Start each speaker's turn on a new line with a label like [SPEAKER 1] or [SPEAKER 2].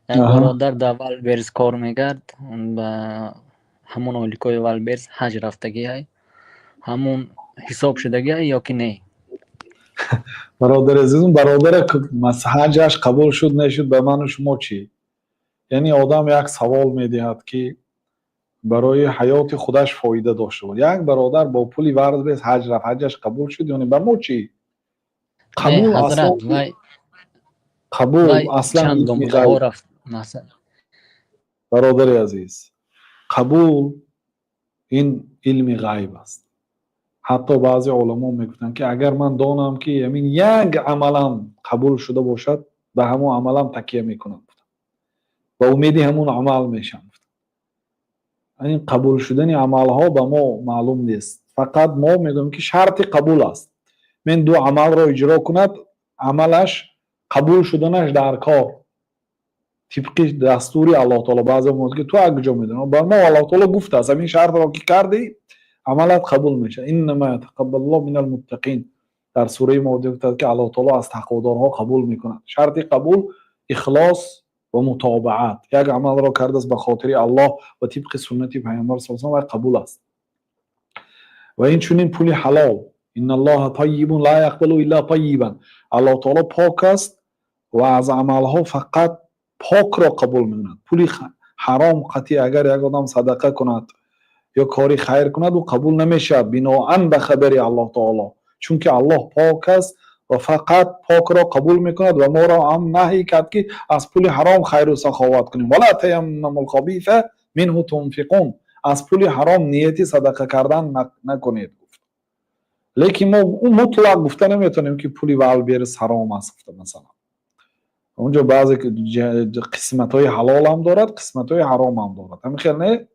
[SPEAKER 1] Як бародар дар Вайлдберриз кор мекард, ба ҳамон ойликҳои Вайлдберриз ҳаҷ рафтагиай. Ҳамон ҳисоб шудагиай ё ки не?
[SPEAKER 2] Бародари азизм, бародаре ҳаҷаш қабул шуд, нашуд, ба ману шумо чӣ? Яъне одам як савол медиҳад, ки барои ҳаёти худаш фоида дошта бошад. Як бародар бо пули Вайлдберриз ҳаҷ рафт, ҳаҷаш қабул шуд ё не, ба мо чӣ?
[SPEAKER 1] Қабул ҳазрат, вай
[SPEAKER 2] қабул
[SPEAKER 1] аслан чанд домдаҳо рафт, масалан.
[SPEAKER 2] Бародари азиз, қабул ин илми ғайб аст. Ҳатто баъзе оламо мегуфтанд, ки агар ман донам, ки ҳамин як амалам қабул шуда бошад, ба ҳамон амалам такя мекунам, ба умеди ҳамон амал мешавам. Ин қабул шудани амалҳо ба мо маълум нест. Фақат мо медонем, ки шарти қабул аст. Мен ду амалро иҷро кунад, амалаш қабул шуданаш дар кор тибқи дастури Аллоҳ таоло. Баъзе мегӯянд, ки ту аз куҷо медонӣ? Ба мо Аллоҳ таоло гуфтааст: ҳамин шартро ки кардӣ, амалат қабул мешавад. إنما يتقبل الله من المتقين. Дар сураи Моида гуфтааст, ки Аллоҳ таоло аз тақводорҳо қабул мекунад. Шарти қабул ихлос ва мутобаат. Як амалро кардааст ба хотири Аллоҳ ва тибқи суннати Пайғамбар с вай қабул аст. Ва инчунин пули ҳалол. إن الله طيب لا يقبل إلا طيبا. Аллоҳ таоло пок аст ва аз амалҳо фақат покро қабул мекунад. Пули ҳаром қатъи агар як одам садақа кунад ё кори хайр кунад, ӯ қабул намешавад биноан ба хабари Аллоҳ таоло, чунки Аллоҳ пок аст ва фақат покро қабул мекунад. Ва моро ҳам наҳй кард, ки аз пули ҳаром хайру саховат кунем. ولا تيمموا الخبيث منه تنفقون. Аз пули ҳаром нияти садақа кардан накунед, гуфт. Лекин мо мутлақ гуфта наметавонем, ки пули Вайлдберриз ҳаром аст, гуфта. Масалан, онҷо баъзе қисматҳои ҳалолам дорад, қисматҳои ҳаромам дорад. Ҳамин хел не?